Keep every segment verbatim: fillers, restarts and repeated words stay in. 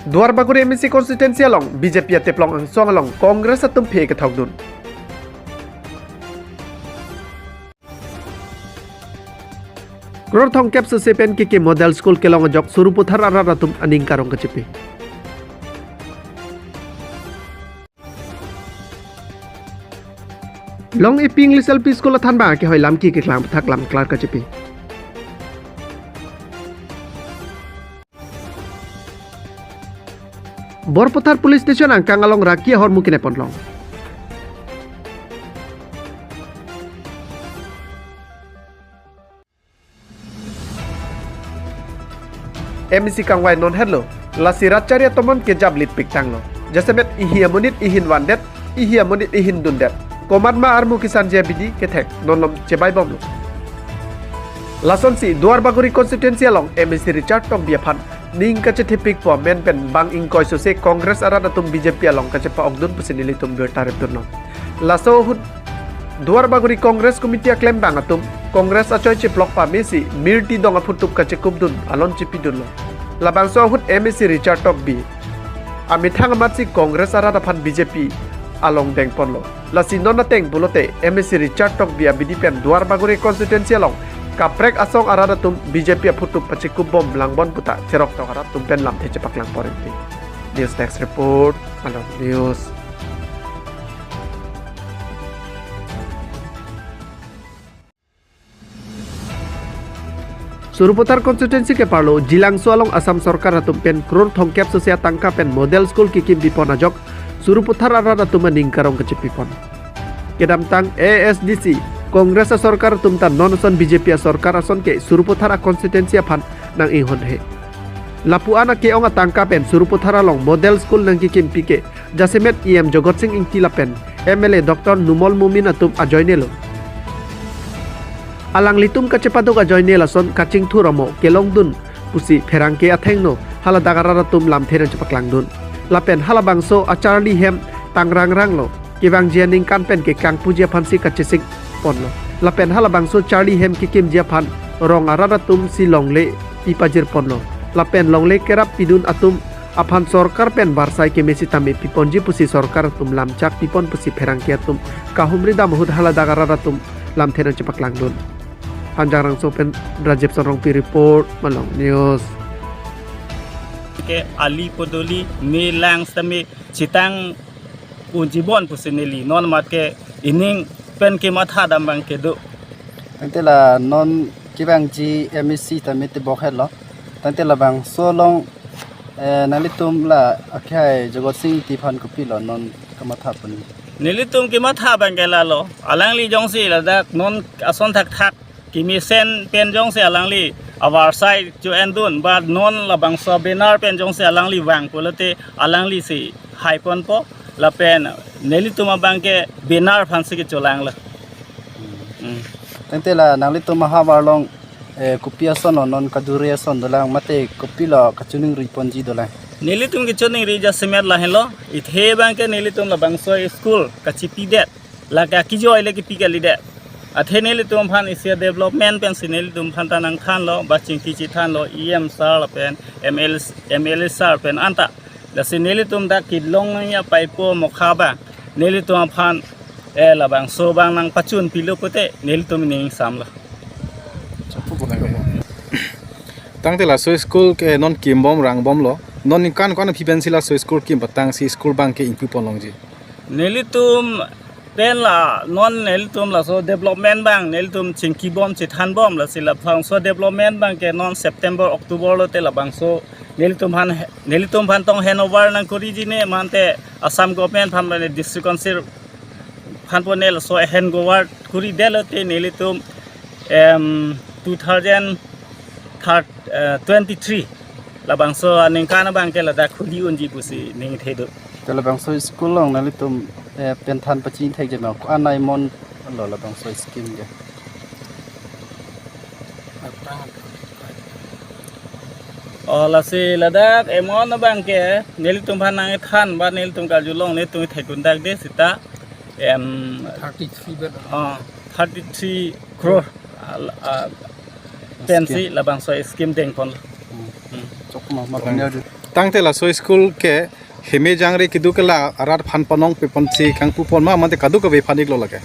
Duarbagori M A C constituency along B J P ateplong angsong along Congress atum phe kethokdun. Crore thomkep sose pen kekim model school kelong ajok Sarupathar arat atum aning karong kachepi. Long A P English L P School athan abang kehoi lam ki keklang pathak lam klar kachepi. Borpathar Police Station angkang along raki ahormu kenep ponlong. M A C kangvai non henlo, lasi rat chari atomon kejap lit piktanglo. Jasemet ihi amonit ihin vandet, ihi amonit ihin dundet. Komat ma armu kesanji abidi kethek non lom chebai bomlo. Lasonsi Duarbagori constituency along M A C Richard Tokbi aphan ning kachethepikpo amen pen bang ingkoi sose Congress arat atum B J P along kachepa-okdun pusi nelitum birta repdunlo. Laso ahut Duarbagori Congress Committee aklembang atum Congress achoi cheplok pamesi Mirti Dong aphutup kachekupdun alon chepidunlo. Labangso ahut M A C Richard Tokbi amethang amatsi Congress arat aphan B J P along dengponlo. Lasi non ateng pulote M A C Richard Tokbi abidi pen Duarbagori constituency along kaprek asong arat atum B J P aphutup pachekupbom langbom puta cheroktok arat atum pen lamthe chepaklang porinti. News Desk Report, Malong News. Sarupathar constituency keparlo Jilangso along Assam sorkar atum pen crore thomkep sose atangka pen model school kekim pipon ajok Sarupathar arat atum aning karong kachepipon. Kedamtang A S D C Congress asorkar atum ta non ason B J P asorkar ason ke Sarupathar a constituency aphan nang-inghonhe. Lapu-an ake-ong atangka pen Sarupathar along model school nangkekimpi ke jasemet E M Jagat Sing Engti lapen M L A Doctor Numal Momin atum ajoinelo. Alanglitum kachepaduk ajoine lason kachingthur amo kelongdun pusi pherangke athengno haladak arat atum lamthe nangchepaklangdun. Lapen halabangso acharli hem tangrangranglo. Kevangji aningkan pen ke kangpuji aphansi kachesik ponlo. Lapen halabangso charli hem kekimji aphan rong arat atumsi longle pipajir ponlo. Lapen longle kerap pidun atum aphan sorkar pen varsai keme sitame piponji pusi sorkar atum lamchak pipon pusi pherangke atum kahumri dam ahut haladak arat atum lamthe nangchepaklangdun. Hanjangrangso pen Rajib Sonrongpi report, Malong News. Ke ali podoli me lang sitame chitang unjibon pusi neli non mat ke ining pen kematha dam abang kedo. Tangte la non kevangji M A C tame tebok helo. Tangte labangso along, eh, nanglitum la akhai Jagat Sing Engti aphan kopilo non kamatha pon? Nelitum kematha abang ke lalo. Alangli jongsi ladak non ason thakthak kemesen pen jongsi alangli avarsai cho-endun ba non labangso banner pen jongsi alangli vang pulote alanglisi haiponpo lapen nelitum abang ke banner aphansi kecholanglo. Hmm. Tangte la nanglitum ahavar along, eh, kopi ason lo non kadure ason dolang mate kopilo kachiningri ponji dolang? Nelitum kechiningri jasemet lahenlo, ithe abang ke nelitum labangso school kachepidet, lake akijoi le kepi kalidet. Athe nelitum aphan isi development pensi nelitum aphan ta nangthanlo, ba chingki chethanlo, E M sir lapen M L A, M L A sir pen anta. Lasi nelitum dak kelong nangji apaipo mokha abang nelitum aphan, eh, labangso abang nangpachun pilo pute nelitum ning samlo. Tangte laso school ke non kimbom rangbomlo. Non ningkan ko-an aphi pensi laso school kim patangsi school abang ke ingpu ponlongji? Nelitum pen la non nelitum laso development abang nelitum chingkibom chethanbom, lasi labangso development abang ke non September October lote labangso nelitum aphan, nelitum aphan tong handover nangkoriji ne mante Assam government aphan mane district council aphan pone laso handover koridet lote nelitum, em, two thousand thirty, eh, twenty-three labangso aningkan abang ke ladak khuli unji pusi ning thedo. Te labangso school along nanglitum, eh, pen than pachini thekji ma, ko-an amount lo labangso scheme ke? O, lasi ladak amount abang ke nelitum aphan nangthan ba nelitum karjulong nelitum thekdun dak de seta, em, thirty-three bet. Ah, thirty-three crore, ah, ah, pensi labangso scheme dengpon. Hmm. Hmm. Chokma ma punya di. Tangte laso school ke heme jangre kedo ke la arat aphan panong peponsi kangpupon ma mate kadokave aphan iklo lake.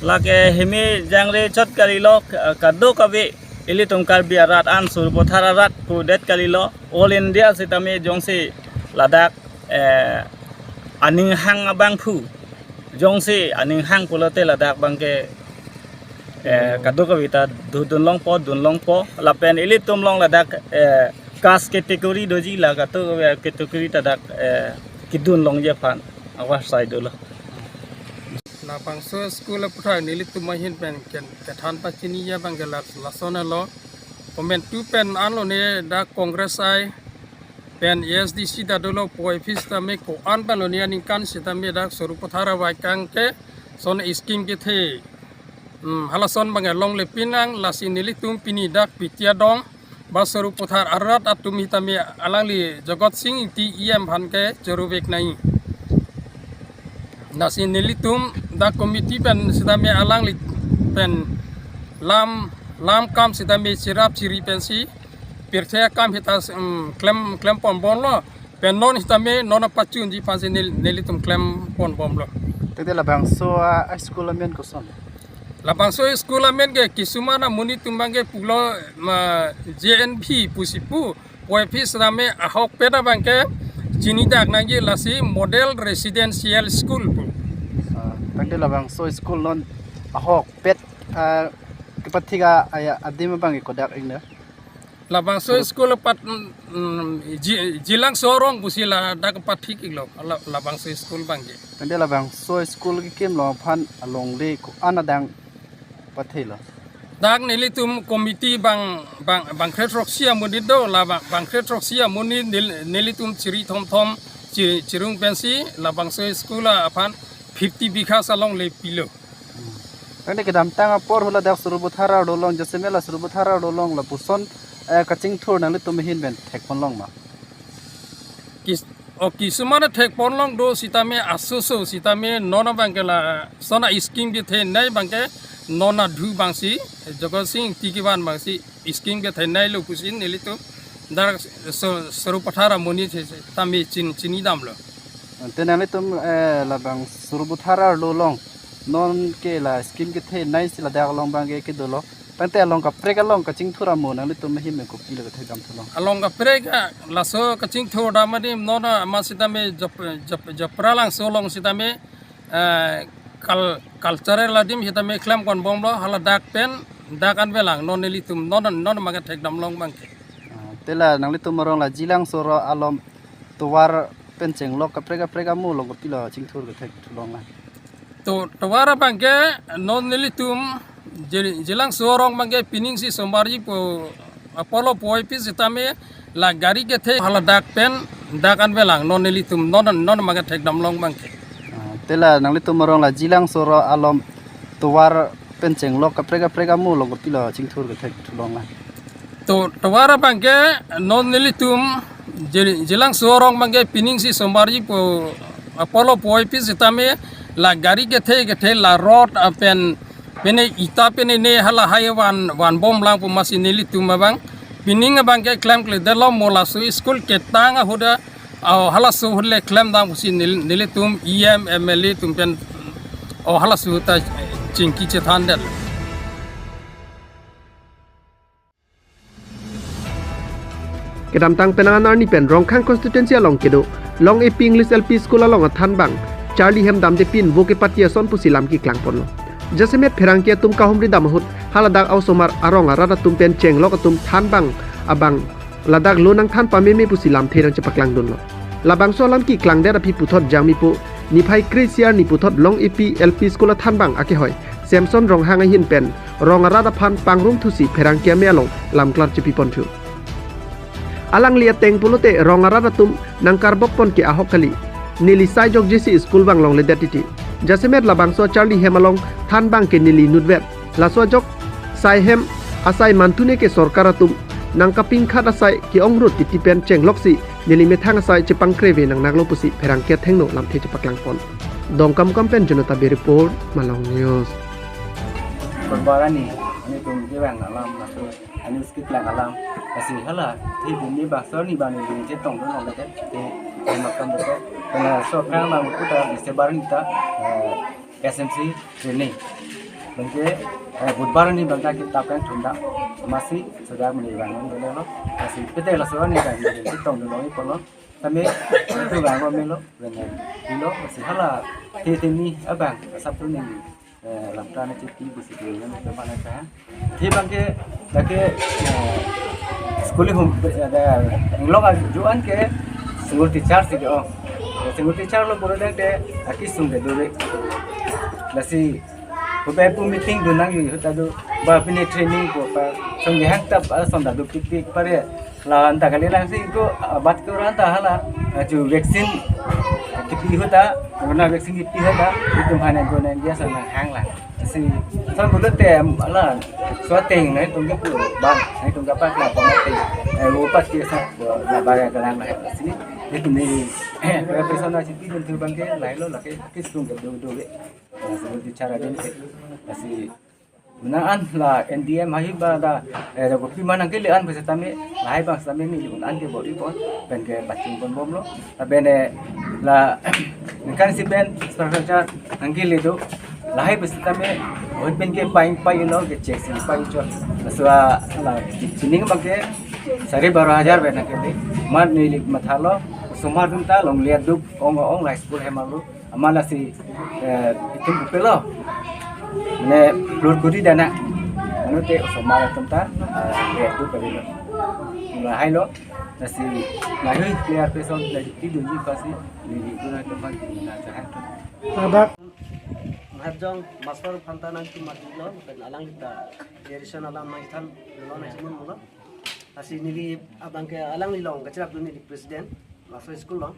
Lake heme jangre chot kalilo, eh, kadokave ilitum Karbi arat an Sarupathar arat pudet kalilo. All India sitame jongsi ladak, eh, aning hang abangphu. Jongsi aning hang pulote ladak abangke, eh, kadokave ta dodun longpo, dun longpo. Lapen ilitum along ladak, eh, caste category doji, la kadokave category ta dak, eh, kedun longji aphan awas sai dolo. Labangso school aputhak nelitum ahin pen ken kethan pachiniji abangke la-, lason alo. Komantu pen anlo ne dak Congress ai pen A S D C ta dolo, poi office tame ko-an pen lo ne aningkan sitame dak Sarupathar avai kangke son scheme kethe. Hmm, halason abangke longle pinang, lasi nelitum pini dak Pitiadong ba Sarupathar arat atum hitame alangli Jagat Sing Ingti E M aphan ke choro vek nai. Lasi nelitum dak committee pen sitame alangli pen lam, lam kam sitame chirap chiri pensi pirthe akam hita, um, klem, klem ponbomlo. Pen non sitame non apachunji aphansi nel-, nelitum klem ponbomlo. Tangte labangso a, a school amen koson? Labangso school amen ke kisuman amonit atum abangke pulo ma J N V pusi pu, poi office tame ahokpet abangke chinidak nangji, lasi Model Residential School pu. Ah, tangte labangso school non ahokpet, ah, kepathik a, aya adim abangke kodak ingnir? Labangso school apat, mm, mm, Ji-, Jilangso arong pusi ladak pathik iklo, la-, labangso school abangke. Tangte labangso school kekim along aphan alongle ko-an adang pathelo? Dak nelitum committee bang, bang, bangkre throksi amonit do, la bang, bangkre throksi amonit nel-, nelitum chiri thomthom chi-, chirung pensi labangso school aphan fifty bighas alongle pilo. Hmm. Tangte kedamtang apor hula dak Sarupathar arlo along, jasemet la Sarupathar arlo along lapuson, eh, kachingthur nanglitum ahin pen thekponlong ma? Kis-, o kisuman thekponlong do sitame asoso sitame non abangke lason a scheme kethenei abangke non adhu abangsi, Jagat Sing Ingti kevan abangsi scheme kethenei lo pusi nelitum dak Sa-, Sarupathar amonit sitame chin-, chinidamlo. Tangte nanglitum, eh, labang Sarupathar arlo along non ke la scheme kethenei si ladak along abangke kedolo. Tangte along kaprek along kachingthur amo nanglitum ahin pen kopilo kethekdam thulong? Along kaprek a, laso kachingthur dam adim non a, ma sitame Jap-, Jap-, Japralangso along sitame, eh, kal-, cultural adim sitame klem ponbomlo, haladak pen dak anvelang non nelitum non, non abangke thekdamlong abangke. Ah, tangte la nanglitum arong la Jilangso arong along tovar pen chenglok kaprek kaprek amo along kopilo chingthur kethek thulong la? To, tovar abangke non nelitum Ji-, Jilangso arong abangke pining si sombarji pu apotlo poi office sitame la gari kethe haladak pen dak anvelang non nelitum non, non abangke thekdamlong abangke. Ah, tangte la nanglitum arong la Jilangso arong along tovar pen chenglok kaprek kaprek amo along kopilo chingthur kethek thulong la? To, tovar abangke non nelitum Ji-, Jilangso arong abangke pining si sombarji pu apotlo poi office sitame la gari kethe kethe la rod apen pene ita pene ne halahai van, vanbomlang pu masi nelitum abang pining abangke klemkledetlo, mo laso school ketang ahut a, o halaso ahut le klemdam pusi nel-, nelitum E M, M L A atum pen o halaso ta chingki chethandetlo. Kedamtang penang an arni pen Rongkhang constituency along kedo Long A P English L P School along athanbang charli hem damde pinvo kepati ason pusi lam keklangponlo. Jasemet pherangke atum kahumri dam ahut haladak a-osomar arong arat atum pen chenglok atum thanbang abang ladak lo nangthan pameme pusi lamthe nangchepaklangdunlo. Labangso alam keklangdet aphi puthot Jangmipo niphai kre-isi arni puthot Long A P L P School athanbang akehoi Samson Ronghang ahin pen rong arat aphan pangrumthusi pherangke ame along lamklar chepiponthu. Alangli ateng pulote rong arat atum nangkarbokpon ke ahok kali. Neli sai jokjesi school vang longledet titi. Jasemet labangso charli hem along thanbang ke neli inutvet. Laso ajok sai hem asai manthune ke sorkar atum nangkapingkhat asai ke-ongrut titi pen chengloksi neli methang asai chepangkreve nangnaklo pusi pherangke athengno lamthe chepaklangpon. Dongkamukam pen Jonota Bey report, Malong News. Football ani, ani tum kevang alam masuk. News keklang alam, lasi hala, thi bini bangso arni bang neli chetongdun longle te, thi, thi makam deko, kena so kang bang puta, December ni ta, eh, S M C training. Bangke, eh, Budhbar ni bangke kitap kan thunda, masi, sudah meni bang nang dolo, lasi pete laso arni bang neli chetongdun longle pulo, tame, itu bang ko melo, bang, ilo, lasi hala, thi thi ni, abang, Sabtu ni, eh, lamtra na chiti bisi ke yang ke mana ka. Thi bangke, lake, eh, school home, eh, da, inglong ajuan ke school teacher si ke, oh. School teacher lo boro dang te, akisung ke dure. Lasi, ko be pu meeting dun nangji ahut ta do, ba pini training ko pa, song hang tap, ah, son ta do pik pik pare. La anta kali lang si ko, ah, bat ko anta hala, ah, chu vaccine kipi ahut ta, corona vaccine kipi ahut ta, itum hanan ko nan dia sang hang lang. Si, sang bulut te, ala, so ateng nangtum ke pu, bang, nangtum ke pak la pon ateng, eh, wo pas ke sa, la bang ke lang la, si, itum ni, eh, personal si, itum tu bangke, la lo, lake, kisung ke do do ke. Lasi bichara din ke. Lasi, na an la N D M ahi ba da, eh, da kopi manang ke le an besi tame, lahai bang tame ni un an ke bori pon, pen ke paching pon bomlo. Lapen, eh, la, ningkan isi pen, structure nangkele do, lahai besi tame, oi pen ke paing pailo, ke check si pai cho. Laso a, la, sining bangke, sare baro hajar pen nangkele, mat neli mathalo, osomar atum ta longle adup, ong ong la school hem arlo, amat lasi, eh, itum bupelo. Mane, lur kuri dana. Anu te osomar atum ta, eh, ya tu kari lo. Lahai lo, lasi, lahai clear person, lasi ti dunji pasi, ni ni guna teman na jahat. Adak. Mahajong, master phanta nangtum mati lo, pen alang kita, additional alam nangthan, lo nangchimun lo. Lasi neli abangke alangli along kachirapdun neli president, laso school along.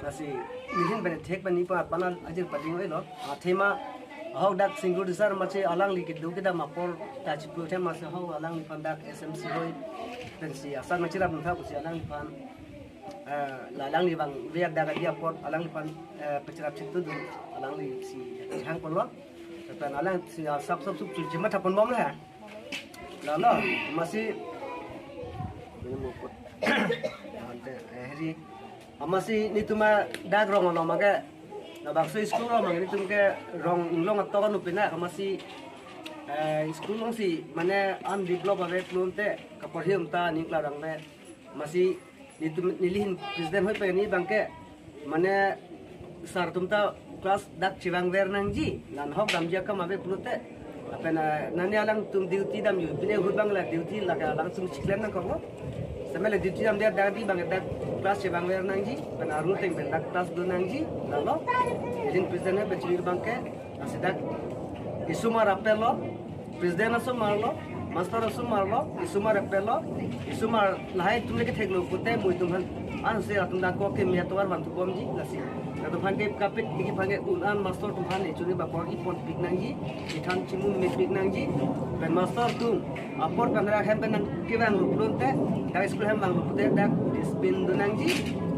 Lasi neli hin pen thek pen ni pa panal ajir pading oi lo. Athema ahok dak single desire machi alangli kedo kedam apor ta chiplo athema si ahok alangliphan dak S M C hoi. Pensi asar machirapdun tha pusi alangliphan, eh, la alangli bang riak dak adi apor alangliphan, eh, pachirap chitudun alangli si hang pon lo. Pen alangli si asap sap sup chuchi matha pon bom le. Lalo, masi, ini mukut. Ante, eh, heri. Amasi netum adak rong along make, labangso school along make netum ke rong inglong atok anu pina, amasi, eh, school alongsi, mane undevelop ave pulote, kaporhi um ta ningkla rang me, masi, netum neli hin president hoi pen ni bangke, mane sir atum ta class dak chevangver nangji, la ahok damji akam ave pulote. Lapen, ah, nani alangtum duty damji, pine ahut bang la duty lake alangtum chiklem nangkoklo. Seme le duty damde dak di bang dak class chevangver nangji, pen arlo teng pen dak class do nangji, lalo. Neli hin president hoi pen chiri bangke, lasi dak isomar apel lo, president asomar lo, master asomar lo, isomar apel lo, isomar lahai atum le kethek lo pulote mo itum aphan ansi atum dak kok keme atovar van thu bomji lasi. Latum aphan ke kapit tiki aphan ke un an master atum aphan ne chuni ba kor ipon pik nangji, ithan chimun me pik nangji, pen master atum apor pen ra hem pen nangkevang lo pulote, dak school hem vang lo pulote dak discipline do nangji,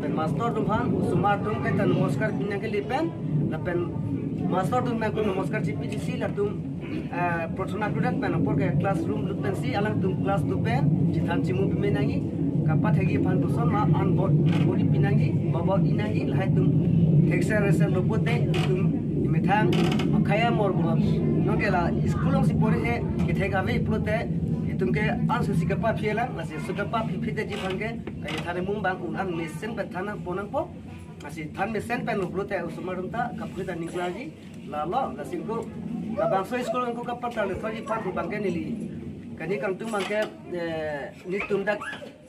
pen master atum aphan, osomar atum ke ta namaskar pi nangkele pen, lapen master atum nangko namaskar chipi disi latum, eh, prarthana krudet pen apor ke classroom lut pensi alangtum class do pen, chithan chimu pime nangji, kapathekji aphan koson ma an bor bori pi nangji, babor i nangji, lahai atum thekser reser lo pulote, itum imethang, akhaya mor bulap. Nonke la school alongsi pori he, kethek ave pulote, itum ke ansi si kapaphi lang, lasi si kapaphi phite ji aphan ke, kaithan mung bang un an mesen pen than pon nangpo, lasi than mesen pen lo pulote, osomar atum ta, kapri ta ningklarji, lalo, lasi ko, labangso school ko kapatar le thoji aphan ko bangke neli. Kani kangtung bangke, eh, netum dak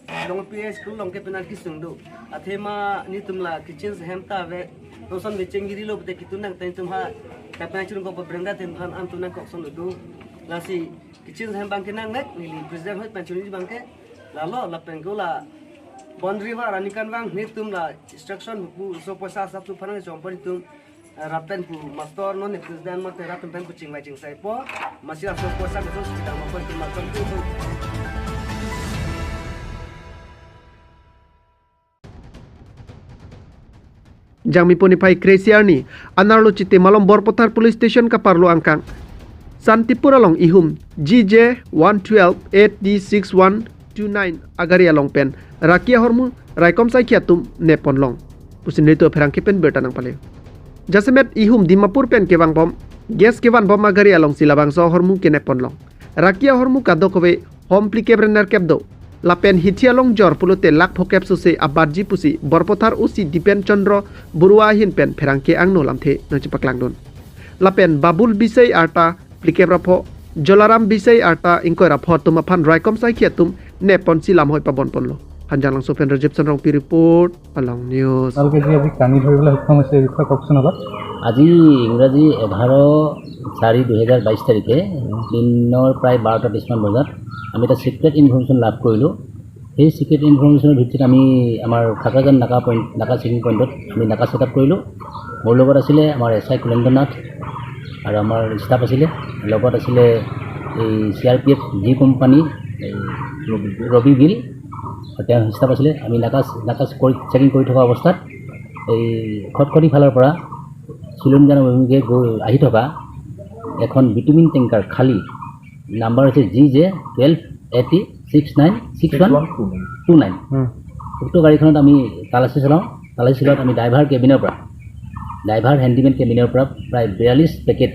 Longpi school along ke penang kisung do. Athema netum la kitchen hem ta ave. Noson mecheng giri lo pulote kitun nang teng tum ha. Tapi nang chirung ko berenda tem han an tu nangkok son do. Lasi kitchen hem bangke nangnek neli president hoi pen chuni bangke. Lalo lapen ko la boundary wall ani kan bang netum la instruction pu so poisa asap tu phanang chom pon tum. Rapen pu master non ne president mate rapen pen pu chingvai chingsai po. Masi laso poisa ko so sida ma pon tu master tu. Jangmi pon niphai kre-isi arni, anerlo Chiti Malom Borpathar Police Station kaparlo angkang. Santipur along ihum G J one twelve A T six one two nine agari along pen raki ahormu raikom saikhi atum nepponlong pusi nelitum apherangke pen birta nangpale. Jasemet ihum Dimapur pen kevangbom, gas kevanbom agari alongsi labangso ahormu kenepponlong. Raki ahormu kadokave hom phlikep ra nerkep do. Lapen hithi along jor pulote lakh phokep sose abatji pusi Borpathar O C Dipen Chandra Borua ahin pen pherangke angno lamthe nangchepaklangdun. Lapen Babul Bisai arta phlikep ra pho, Jolaram Bisai arta ingkoi ra pho atum aphan raikom saikhi atum nepponsi lamhoi pabonponlo. Hanjanglangso pen Rajib Sonrongpi report, Along News. আপোনালোকে যি আজি কানি ধৰিবলৈ সক্ষম হৈছে, এই বিষয়ে কওকচোন অলপ। আজি ইংৰাজী এঘাৰ চাৰি দুহেজাৰ বাইছ তাৰিখে দিনৰ প্ৰায় বাৰটা বিছমান বজাত আমি এটা ছিক্ৰেট ইনফৰমেশ্যন লাভ কৰিলোঁ। সেই ছিক্ৰেট ইনফৰমেশ্যনৰ ভিত্তিত আমি আমাৰ খাকৰাজান নাকা পইণ্ট, নাকা চেকিং পইণ্টত আমি নাকা ছেটআপ কৰিলোঁ। মোৰ লগত আছিলে আমাৰ এছ আই কুলেন্দ্ৰ নাথ আৰু আমাৰ ষ্টাফ আছিলে। লগত আছিলে এই C R P F G company, এই ৰবি গিল আৰু তেওঁৰ ষ্টাফ আছিলে। আমি নাকা নাকা কৰি চেকিং কৰি থকা অৱস্থাত এই খটখটি ফালৰ পৰা চিলনীজান অভিমুখে গৈ আহি থকা এখন বিটুমিন টেংকাৰ খালী, নাম্বাৰ হৈছে G J twelve A T six nine six one two nine. উক্ত গাড়ীখনত আমি তালাচী চলাওঁ। তালাচী চলোৱাত আমি ড্ৰাইভাৰ কেবিনৰ পৰা, ড্ৰাইভাৰ হেণ্ডিমেন কেবিনৰ পৰা প্ৰায় বিয়াল্লিছ পেকেট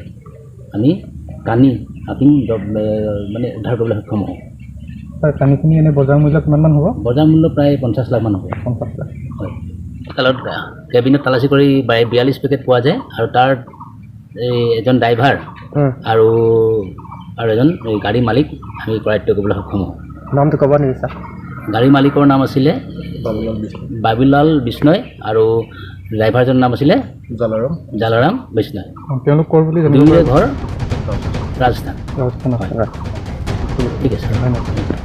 আমি কানি আপিং জব-, এ, মানে উদ্ধাৰ কৰিবলৈ সক্ষম হওঁ। ছাৰ, কানিখিনি এনে বজাৰ মূল্য কিমানমান হ'ব? বজাৰ মূল্য প্ৰায় পঞ্চাছ লাখমান হ'ব। পঞ্চাছ লাখ। হয়। তালত, আ, কেবিনত তালাচী কৰি বাই-, বিয়াল্লিছ পেকেট পোৱা যায় আৰু তাৰ এই এজন ড্ৰাইভাৰ উম। আৰু, আৰু এজন এই গাড়ী মালিক আমি কৰায়ত্ব কৰিবলৈ সক্ষম হওঁ। নামটো ক'ব নেকি, ছাৰ? গাড়ী মালিকৰ নাম আছিলে বাবুলাল বিষ্ণয়। বাবুলাল বিষ্ণয় আৰু ড্ৰাইভাৰজনৰ নাম আছিলে জালাৰাম। জালাৰাম বিষ্ণয়। অ, তেওঁলোক ক'ৰ বুলি জানিব দুয়োৰে পাৰিব? ঘৰ ৰাজস্থান। ৰাজস্থান, হয়। হয়। ঠিক আছে। ধন্যবাদ।